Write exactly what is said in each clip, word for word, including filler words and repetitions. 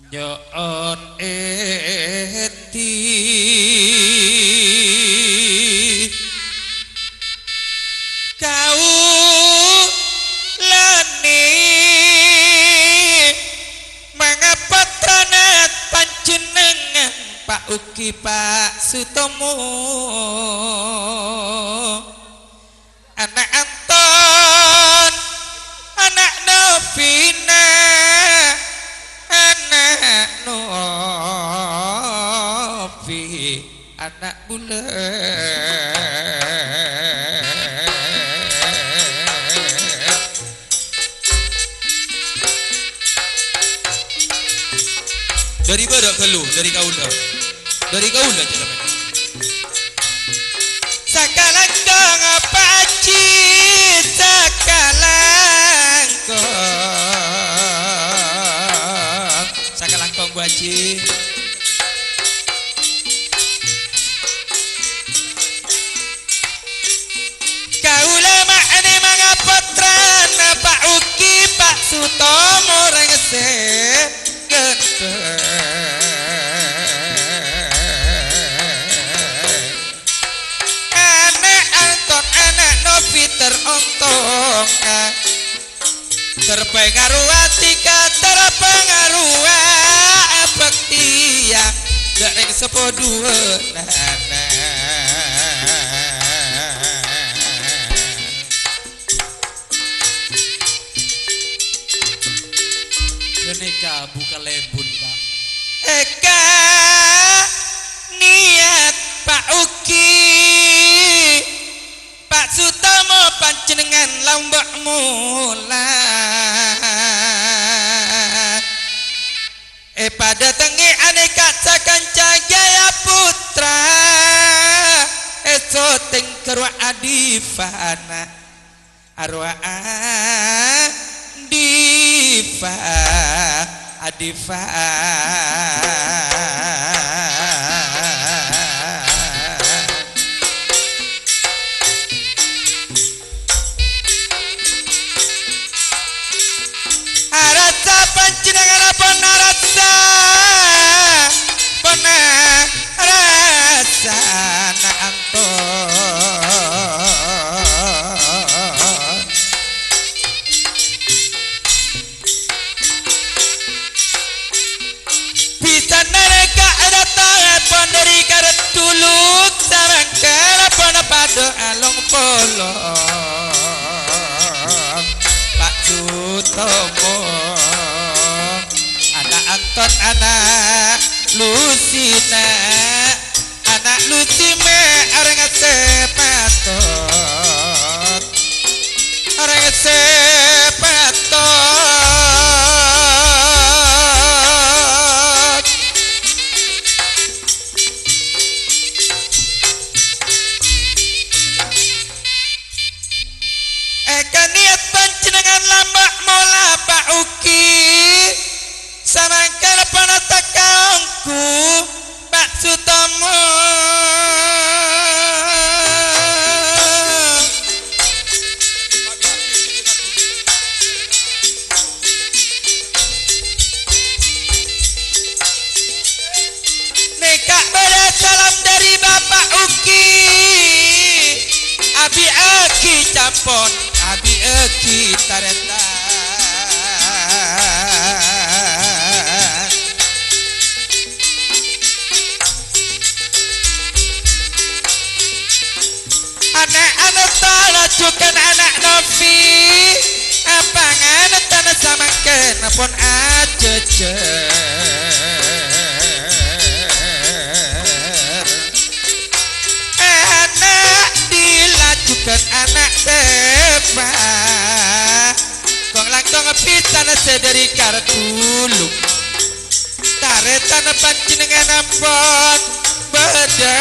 Nyo'on èdhi kaulâ nè, mangapatra panjhennengngan Pa' Ugi Pa' Sutomo. Ana' Anton, ana' Novina, ana' Novi, ana' bulâ. Dâri bârâ' ghâllu, dâri kaulâ. Dâri kaulâ, jâ' sampèyan. Sakalangkong, Pa' Ajji, sakalangkong. Sakalangkong, Bu Ajji. Kaulâ ma'anè mangapotrana Pa' Ugi, Pa' Sutomo, rèng sè ghânteng. Ana' Anton, ana' Novi ter ontonga. Terpengaruh atika, terpengaruh abhâktiya, dâ' rèng seppo duwâ'na. Ghânèka bu kalèbun, Pak. Èka niyat Pa' Ugi. Pa' Sutomo panjhennengngan lambâ' mola. Èpadâtengngè anèka sakanca Jaya Putra. Èsotèng ka rowa Adifana. Arowa Adifa. Adifa. Arassa panjhennengngan pon arassa, pon arassa na' Anton. Bisanna rèka' dâteng pon dâri Karduluk, samangkèn pon padâ along-polong. Pa' Sutomo, ana' Anton, ana' Lusina. Ana' Lusi mè' orèng sè patot, orèng sè patot. Èka niyat panjhennengngan lambâ' mola Pa' Ugi, samangkèn pon teka ongghu Pa' Sutomo. Nèka bâdâ salam dâri Bapa' Ugi. Abi'âghi campon, abi'âghi tarètan. Ana' Anton jhughân ana' Novi, apangantan samangkèn pon ajhâjhâr. Ana' Dila jhughân ana' Sepa, kong-langkong bhisan sè dâri Karduluk. Tarètan panjhennengngan ampon bâdâ.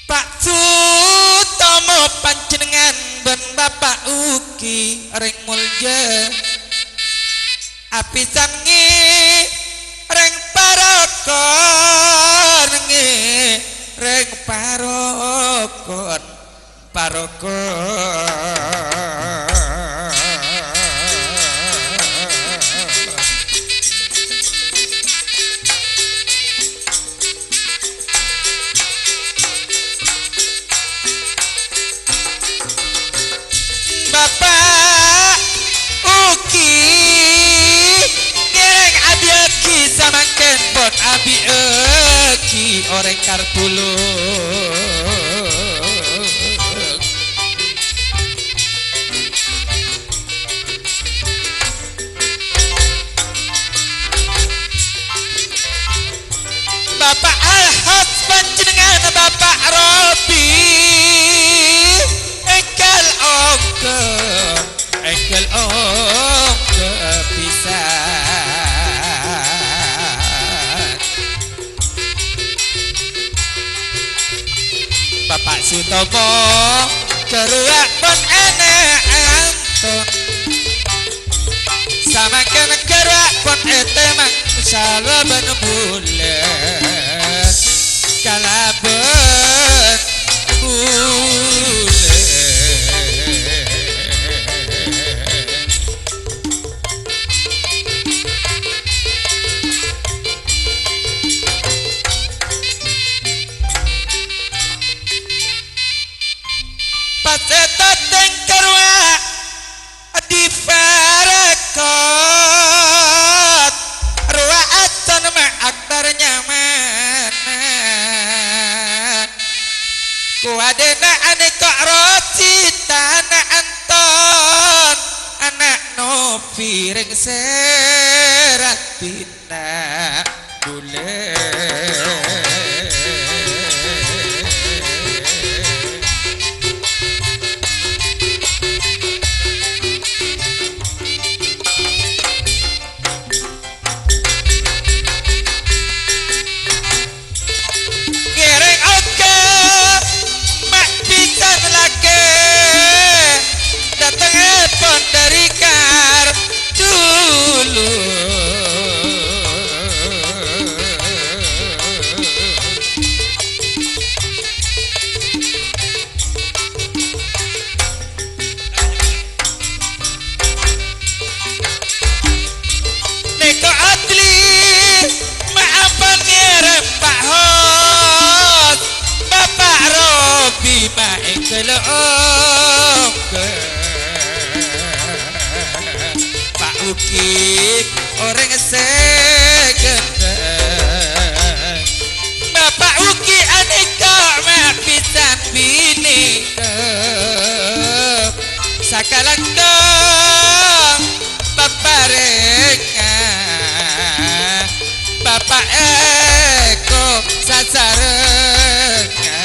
Pa' Sutomo panjhennengngan bân Bapa' Ugi rèng molja. Abhisan ngè rèng parokon ngè roko. Bapa' Uki ngèrèng abi'âghi samangkèn pon abi'âghi orèng Karbulung. Bapa' Alhas panjhennengngan Bapa' Robi èngghâl ongghâ, èngghâl ongghâ bhisan. Bapa' Sutomo ghâruwa pon ènè' anton. Samangkèn ghâruwa pon ètèmang sala bân bulâ, kalabân bulâ. Pas ètatèng ka rowa diparekot, rowa aton ma' akbar nyamana. Kowadena anèko' rocitana anton, ana' Novi rèng sè raddhin. Na' bulâ. Ngèrèng ongghâ ma' bhisan lakè, dâtengngèpon dâri Kardulung. Nèko' Adli, ma' ampon ngèrèm Pa' Hos, Bapa' Robi ma' èngghâl ongghâ. Pa' Uki orèng sè ghânteng. Bapa' Uki anèko' ma' bhisan binèko. Sakalangkong paparèngnga, Bapa' èko' sasarengnga.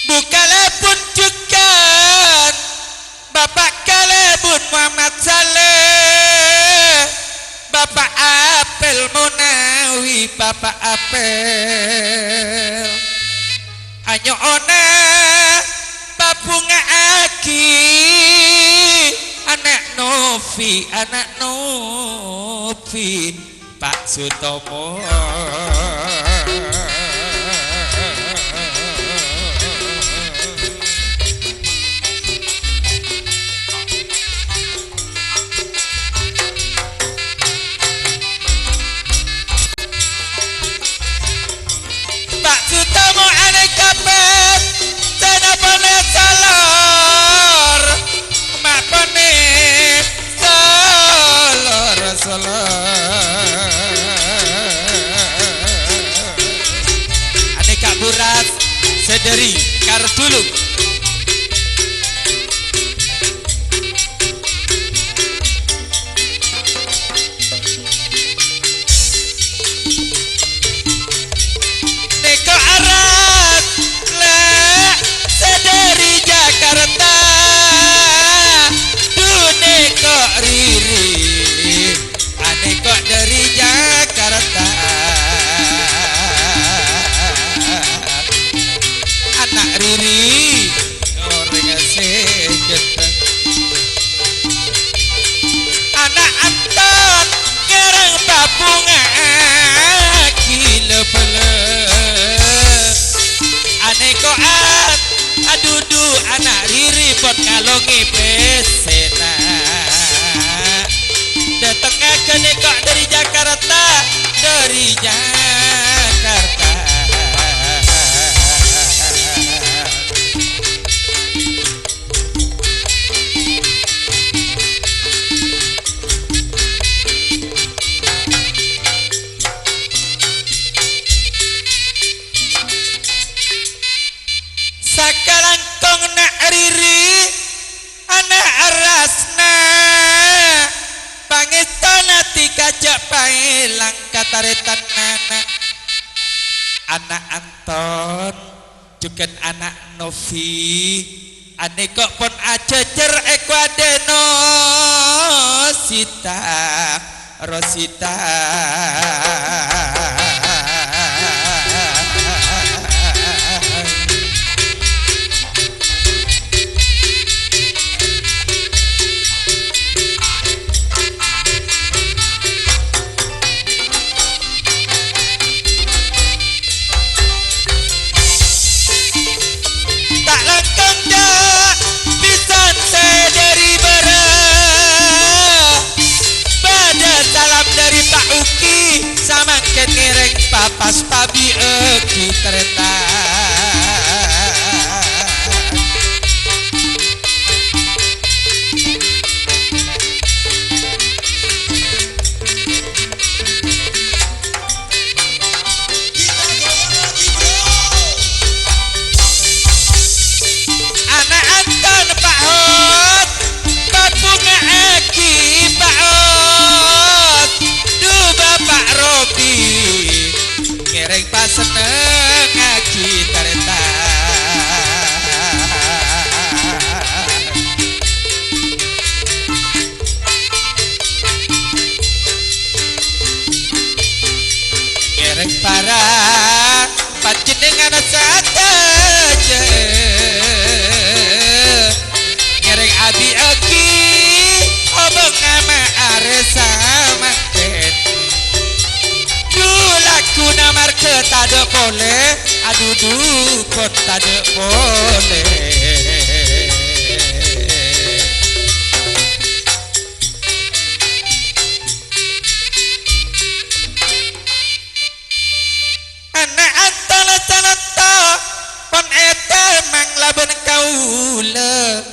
Bukalèpon jhughân Bapa' Kalèbun Muhammad Saleh, Bapa' Apel Monawi, Bapa' Apel. Anyo'ona pabhunga'aghi ana' Novi, ana' Novi. Pa' Sutomo. Pa' Sutomo anèka pèt, sè naponè salor, ma' ponè salor, salor. Anèka buras sè dâri Kardulung. Nèko' arat, la, sè dâri Jakarta. Du, nèko' riri, anèko' dâri Jakarta. Ana' riri, orèng sè Dhu ana' Riri pon ngalonge pessena. Dhateng ghânèka dhâri Jakarta, dhâri Jakarta. Sakalangkong na' Riri, ana' arasna, pangèstona dhika jhâ' paèlang ka tarètan ana'. Ana' Anton, jhughân ana' Novi, anèka pon ajhâjhâr è kowadhâna Sita. Rosita. Ta' langkong dâ' bhâsan sè dhâri bârâ. Bâdâ salam dhâri Pa' Uki, samangkèn ngèrèng papas pabi'âghi tarètan. Ana' Anton Pa' Hot, pabhunga'aghi Pa' Hot. Dhu Bapa' Robi, ngèrèng pasennengngaghi tarètan. Ngèrèng para panjhennengngan sadhâjâ. Ngèrèng abi'âghi obâng ama' arè samangkèn. Dhu laguna marghâ tadâ' polè, adhu dhu pon tadâ' polè. Ana' Anton Salanta, pon ètemang labân kaulâ.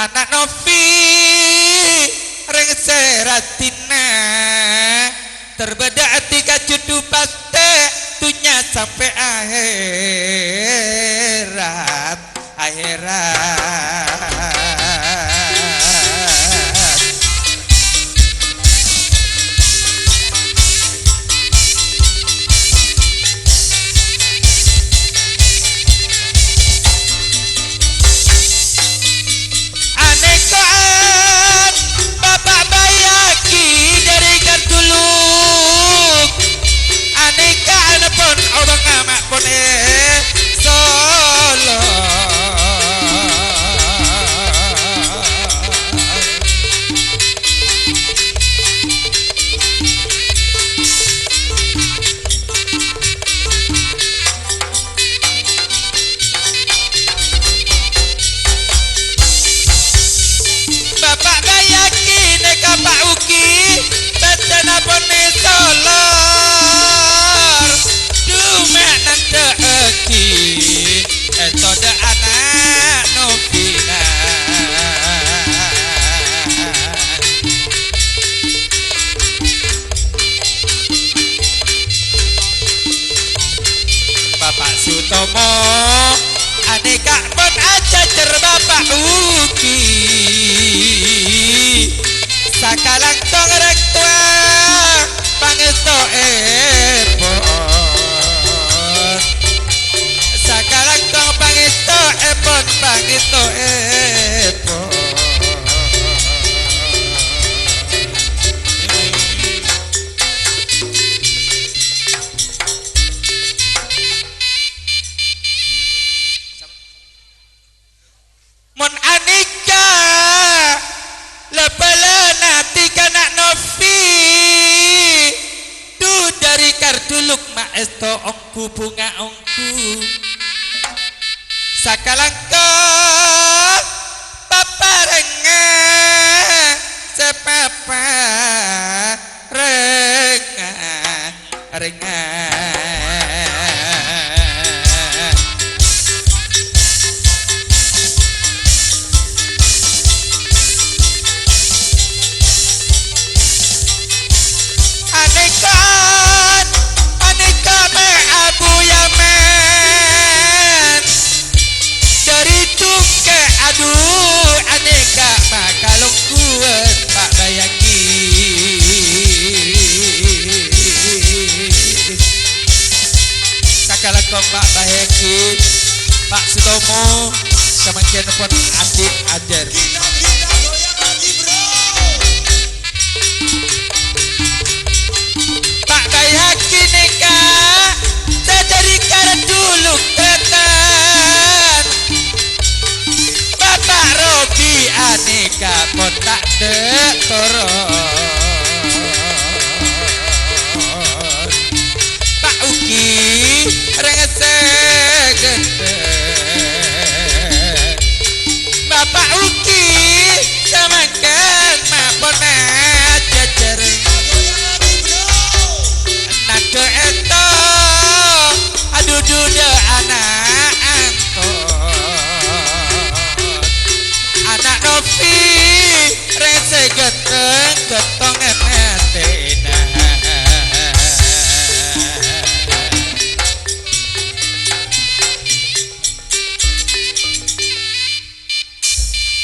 Ana' Novi, rèng sè raddhinna. Ter bâdâ dhika jhudhu pastè, dhunnya sampè' ahèrat. Ahèrat. Anèko'an Bapa' Bayaki dhâri Karduluk. Anèko'an pon obâng ama' pon è Solo. Bapa' Bayaki nèka Pa' Uki, bâdâna pon è Solor. Duma nandhâ'aghi, ètodhâ ana' Novina. Bapa' Sutomo, anèka pon ajhâjhâr Bapa' Uki. Sakalangkong rèng towa, pangèstoèpon. Sakalangkong pangèstoèpon, pangèstoèpon. Mon anèka, la-bâlâna dhika na' Novi, dhu dhâri Karduluk maèsto ongghu bhunga ongghu. Sakalangkong Pak Sutomo, samangkèn pon adik ajhâr. Pak Bayaki nèka, sadhâri kardhu luk-bâtan. Bapak Robi anèka pon ta' dâ' toron. Pak Uki rèng sè ghântèng. Bapak Uki samangkèn mapon ajhâr. Nadhâ ènto, adudhu dâ' ana' anto. Ana' Novi rèng sè ghântèng, ghântèng è atèna.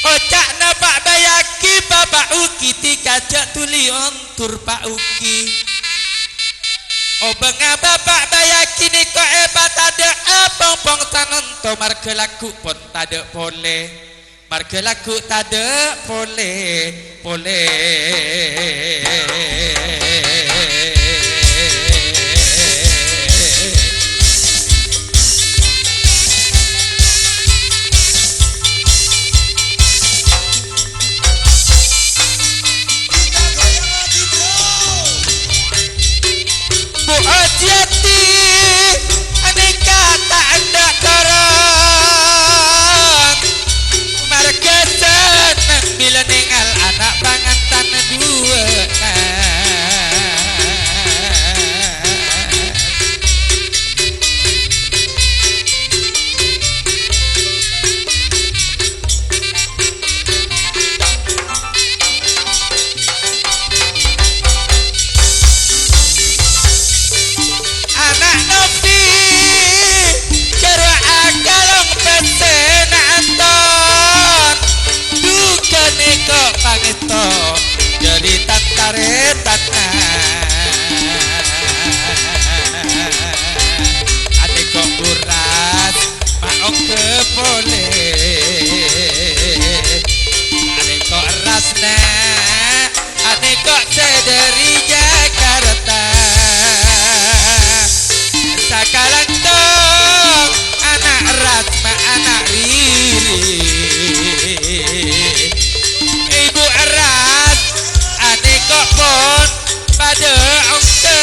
Oca'na Pak Bayaki, Bapak Uki, dhika jhâ' dhuli ondur, Pak Uki. Obângnga Bapak Bayaki nèko èpatadâ'â pong-pong sanonto marghâ lagghu' pon tadâ' polè. Marghâ lagghu' tadâ' polè, polè. Bu Ojiyati, anèka ta' endâ' toron. Marghâ senneng bilâ nèngal ana' pangantan duwâ'na. Ana' Novi, jârowa akalong pèssèna anton. Dhu ghânèka pangèsto dâri tan-tarètanna. Anèko buras maongghâ polè. Anèko rasna, anèko sè dâri Jakarta. Sakalangkong ana' Rasma, ana' Riri. Ibu Ras, anèko pon padâ ongghâ.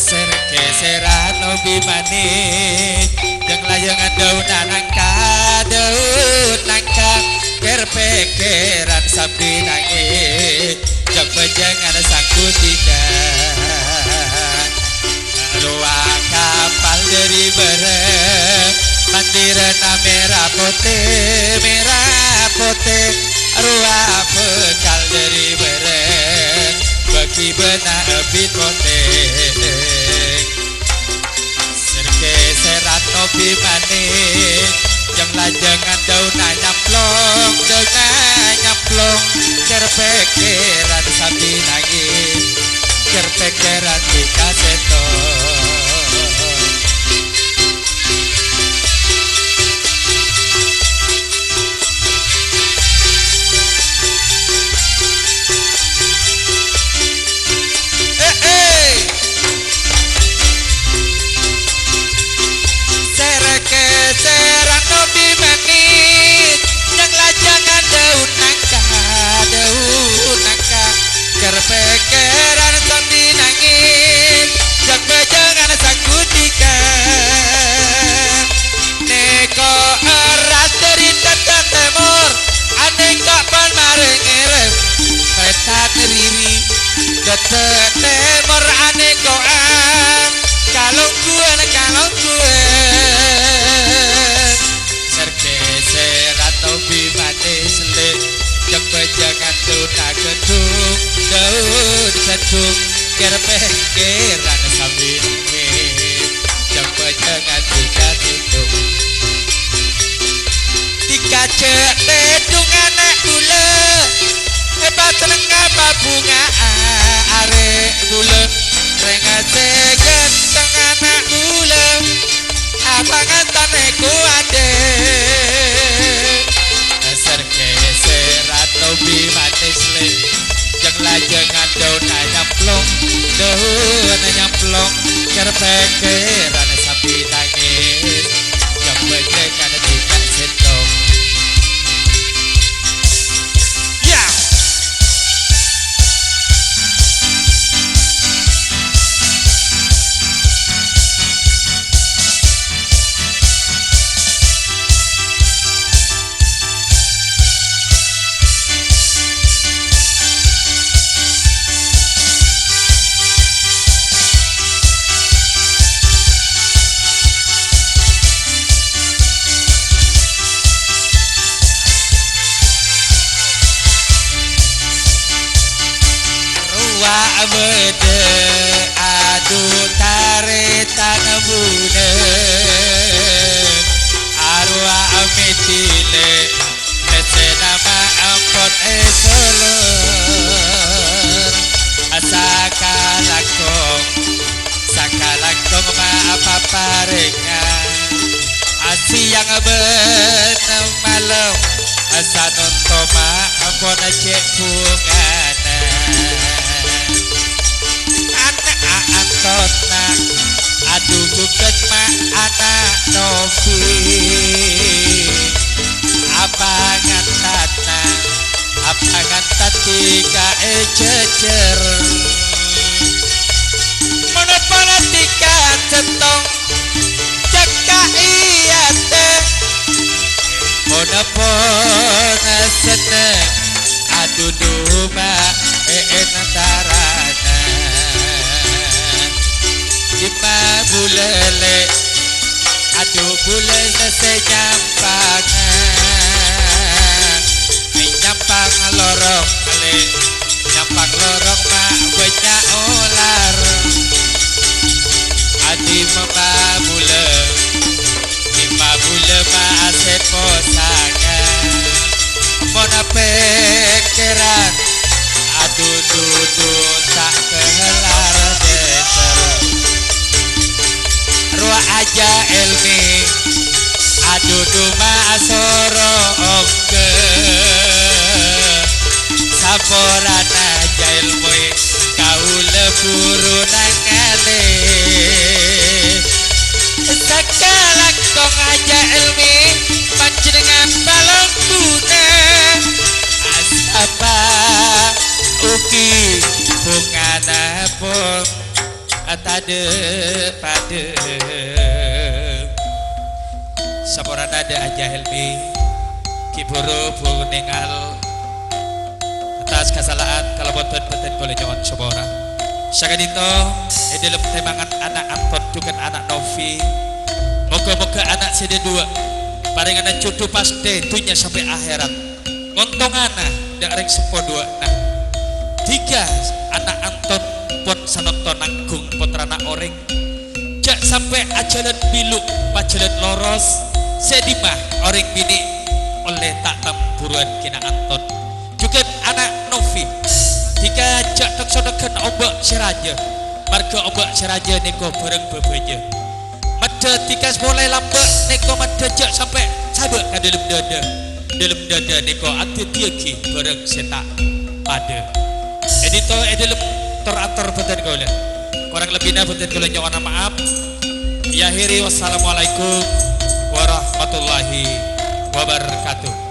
Sèrkè sèran obi manis, jhâng-lajhângan dâunna nangka, dâun nangka, kèr-pèkkèran sambi nangis, jhâng-bhâjhângan sangghu dhika. Rowa kapal dâri bârâ, mandirâna mèra potè, mèra potè. Rowa bhâkal dâri bârâ, bâghi bâna abit potè. Sèrkè sèran obi manis, jhâng-lajhângan dâunna nyamplong, dâunna nyamplong, kèr-pèkkèran sambi nangis, kèr-pèkkèran dhika sèttong. Eh, eh. Sèrkè sèran obi manis, jhâng-lajhângan dâun nangka, dâun nangka. Kèr-pèkkèran sambi nangis, jhâng-bhâjhângan Sèrgè sèra tobi manis lè', jâng-bâjângan duna ghâdhung, daun sèdhung, kèr-pèkkèran sambi nangès, jâng-bâjângan duna ghâdhung. Dhika jhâ' tèdhung ana' ghulâ, èpasennengnga pabhunga'a arè ghulâ, rèng sè ghânteng ana' ghulâ. Apangantan è kowadè. Sèrgè sèra tobi manis lè', jâng-lajângan daunna nyamplong, daunna nyamplong, kèr-pèkkèran sambi nangès, jâng-bâjângan dhika sèttong. Ya! Rowa bâdâ adu tarètan bulâ, arowa mèdilè, pèssèna ma' ampon èsolor. Sakalangkong, sakalangkong ma' paparèngnga. Asèyang bân malem, sanonto ma' ampon cè' bhungana. Ana' Antonna, adu jhughân ma' ana' Novi. Apangantanna, apangantan dhika èjhâjhâr. Mon pola dhika sèttong, cakka' è atè. Mon pola senneng, adu duma è èntarana. Dimma bulâ lè', adu bulâ sè nyampanga. Nyampang lorong lè', nyampang lorong ma' bânnya' olar. Adi mabulâ, dimma bulâ ma' sè posanga. Mon pèkkèran, adu dudu ta' kelar dèter. Rowa Aja Elmi, adu duma asoro ongghâ. Saporana Aja Elmi, kaulâ buru nangalè. Sakalangkong Aja Elmi, panjhennengngan palongguna. Asapa ugi bhungana pon atadâ' padâ. Saporana dâ' Aja Elmi, ghi' buru bu nèngal. Atas kasala'an kalabân bhâdhân kaulâ nyo'on sapora. Saka'dinto è dhâlem tèmangan ana' Anton jhughân ana' Novi. Moghâ-moghâ ana' sè dâduwâ' parèngana jhudhu pastè dhunnya sampè' ahèrat. Ngontongana dâ' rèng seppo duwâ'na. Dhika ana' Anton pon sanonto nangghung pottrana orèng. Jhâ' sampè' ajhâlân bilu, pajhâlân loros, sè dimma orèng binè' ollè ta' tambhuruwân kèna Anton. Jhughân ana' Novi. Dhika jhâ' tèk-sotèghân omba' sè rajâ, marghâ omba' sè rajâ nèko bhârâng bhâbhâjâ. Maddhâ dhika molaè lambâ' nèko maddhâ jhâ' sampè' sabâ' ka dhâlem dâdâ. Dhâlem dâdâ nèko adhâddhiyâghi bhârâng sè ta' padâ. È dhâddhi è dhâlem tor-ator bhâdhân kaulâ. Korang lebbina bhâdhân kaulâ nyo'ona ma'ap. Akhiri, wassalamualaikum warahmatullahi wabarakatuh.